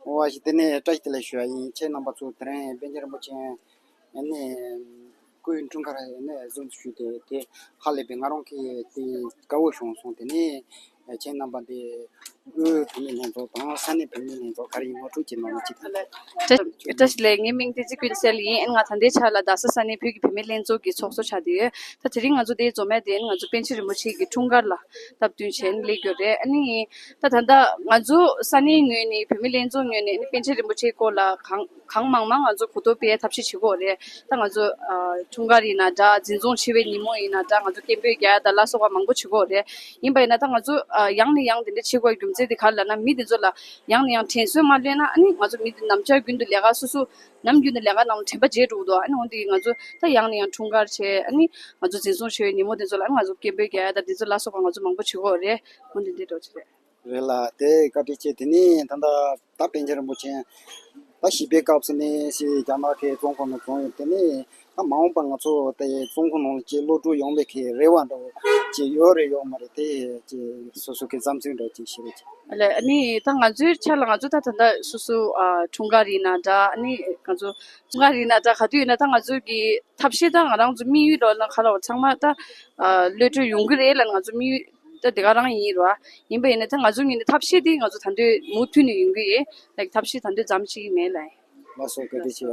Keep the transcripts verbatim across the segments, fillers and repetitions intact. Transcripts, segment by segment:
འོ་ཞིག་དེ་ནས་བཀྲ་ཤིས་བདེ་ལེགས་ཞུ་ཡ་ཡིན། ཁྱེད་རྣམ་པ་ཚོ་དེ་རིང་པཎ་ཆེན་རིན་པོ་ཆེ་ཨ་ནི་སྐུའི་འཁྲུངས་སྐར་ཨ་ནི་བཟུང་ཞུས་ཏེ་དེ་ཧ་ལས་པའི་ང་རང་གིས་དེ་དགའ་བོ་བྱུང་སོང་། དེ་ནས་ཁྱེད་རྣམ་པ་དེ་དབུས་བུད་མེད་ལྷན་ཚོགས་དང་ས་གནས་བུད་མེད་ལྷན་ཚོགས་ག་རེ་ཡིན་ངོ་སྤྲོད་བྱེད་གནང་རོགས་གྱིས། བཀྲ་ཤིས་བདེ་ལེགས། ངའི་མིང་བསྟན་འཛིན་ཀུན་གསལ་ཡིན། ཨ་ནི་ང་ད་ལྟའི་ཆ་ལ་རྡ་ས་ས་གནས་བོད་ཀྱི་བུད་མེད་ལྷན་ཚོགས་ཀྱི་ཚོགས་གཙོ་ཆགས་བསྡད་ཡོད། ད་དེ་རིང་ང་ཚོ་འདིར་འཛོམས་ཡ་དེ་ང་ཚོ་པཎ་ཆེན་རིན་པོ་ཆེ་གི་འཁྲུངས་སྐར་ལ་སྟབས་བསྟུན་བྱས་ནས་སླེབས་ཡོད་རེད། ཨ་ནི་ད་ད་ལྟ་ང་ཚོ་ས་གནས་ངོས་ནས་བུད་མེད་ལྷན་ཚོགས་ངོས་ནས་ཨ་ནི་པཎ་ཆེན་རིན་པོ་ཆེའི་སྐོར་ལ་གང་གང་མང་མང་ང་ཚོ་གོ་རྟོགས་སྤེལ་ཐབས་ཤེས་བྱེད་ཀྱི་ཡོད་རེད། ད་ང་ཚོ་ཨ་འཁྲུངས་སྐར་ཡིན་ན་འདྲ། འཛིན་བཟུང་བྱས་པའི་ཉིན་མོ་ཡིན་ན་འདྲ། ང་ཚོ་སྐད་འབོད་རྒྱག་ཡ་དང་ལ་སོགས་པ་མང་པོ་བྱེད་ཀྱི་ཡོད་རེད། ཡིན་པ་ཡིན་ན་ད་ང་ཚོ་ཨ་ཡང་ནས་ཡང་དེ་འདྲ་བྱེད་དགོས་རྒྱུ་མཚན་དེ་ག་རེ་ལབ་ན། མི་དེ་ཚོ་ལ་ཡང་ནས་ཡང་དྲན་གསོ་མ་སློན་ན་ཨ་ནི་ང་ཚོ་མི་དེ་ནམ་ཞག་རྒྱུན་དུ་ལས་ཀ་སོ་སོ་ནམ་རྒྱུན་དུ་ལས་ཀ་ནང་དྲན་པ་བརྗེད་འགྲོ་གི་འདུག་ཨ་ནི་འོན་ཏེ་ང་ཚོ་ད་ཡང་ནས་ཡང་འཁྲུངས་སྐར་བྱས། ཨ་ནི་ང་ཚོ་འཛིན་བཟུང་བྱས་པའི་ཉིན་མོ་དེ་ཚོ་ལ་ཨ་ནི་ང་ཚོ་སྐད་འབོད་རྒྱག་ཡ་དང་དེ་ཚོ་ལ་སོགས་པ་ང་ཚོ་མང་པོ་བྱེད་ཀྱི་ཡོད་རེད། འོན་ཏེ་འདི་འདྲ་བྱེད་རེད། རེད་ལ་དེ་བཀའ་དྲིན་ཆེ། དེ་ནས་ད་ལྟ་ད་པཎ་ཆེན་རིན་པོ་ཆེ་ད་བཞི་པའི་སྐབས་སུ་ནས་ཞེས་རྒྱ་ནག་གི་བཙོན་ཁང་ནང་བཙོན་ཡོད། དེ་ནས་ད་མ་འོངས་པ་ང་ཚོ་དེ་བཙོན་ཁང་ནང་ལ་ཅིག་གློད་གྲོལ་ཡོང་བའི་གི་རེ་བ་འདྲ་བོ་ཅིག་ཡོད་རེད་ཡོད་མ་རེད། དེ་ཅིག་སོ་སོ་གི་བསམ་ཚུལ་འདྲ་ཅིག་ཞུ་རོགས་གྱིས། ཨ་ལས། ཨ་ནི་ད་ང་ཚོའི་ཆ་ལ་ང་ཚོ་ད་ད་ལྟ་སོ་སོ་ཨ་འཁྲུངས་སྐར་ཡིན་ན་འདྲ། ཨ་ནི་ང་ཚོ་འཁྲུངས་སྐར་ཡིན་ན་འདྲ། ག་དུས་ཡིན་ན་ད་ང་ཚོ་གི་ཐབས་ཤེས་ད་ང་རང་ཚོ་དམིགས་ཡུལ་ལོ་ན་ག་ལ་བ་ཚང་མ་ད་ཨ་གློད་གྲོལ་ཡོང་གི་རེད་ལ། ང་ཚོ་དམིགས་ཡུལ་ད་དེ་ག་རང་ཡིན་རོ། ཡིན་པ་ཡིན་ན་ད་ང་ཚོ་ངོས་ནས་ཐབས་ཤེས་དེ་ང་ཚོ་ད་དུང་མུ་མཐུད་ནས་ཡོང་གི་ཡོད། ད་ཐབས་ཤེས་ད་དུང་མཚམས་ཅིག་མེད་ལ། ལགས་སོ། བཀའ་དྲིན་ཆེ་བ་ཡ།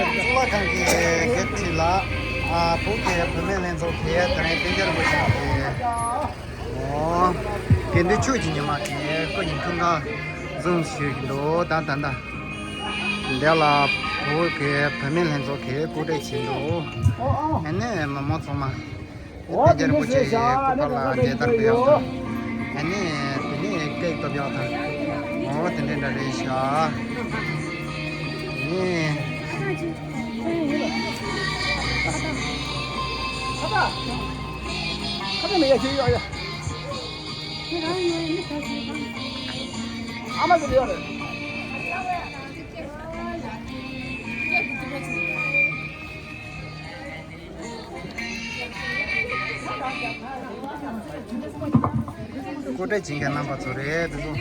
གཙུག་ལག་ཁང་གི་སྒེར་ཁྲི་ལ་ཨ་བོད་ཀྱི་བུད་མེད་ལྷན་ཚོགས་ཀྱི་དེ་རིང་པཎ་ཆེན་རིན་པོ་ཆེ་གི་ཨོ་དགེ་འདུན་ཆོས་ཀྱི་ཉི་མ་གི་སྐུ་ཉིད་འཁྲུངས་སྐར་བཟུང་ཞུས་འདུག་ད་ད་ད་འདི་ལ་བོད་ཀྱི་བུད་མེད་ལྷན་ཚོགས་ཀྱིས་སྐུ་འཁྲུངས་བྱས་འདུག་ཨ་ནི་མི་མང་ཚང་མ། ཨོ་དེ་འདྲ་བོ་ཆེ་ཡི་སྐུ་པར་ལ་མཇལ་དར་ཕུལ་ཡག་དང་། ཨ་ནི་དེ་ནས་སྐད་བཏབ་ཡག་དང་། ཨོ་དེ་འདྲ་འདྲ་རེད་ཤག་ཨ་ནི། ཨ་མ་ཟེར་ཡོད་རེད། སྐུ་འཁྲུངས་བྱེད་མཁན་རྣམ་པ་ཚོ་རེད་དེ་ཚོ།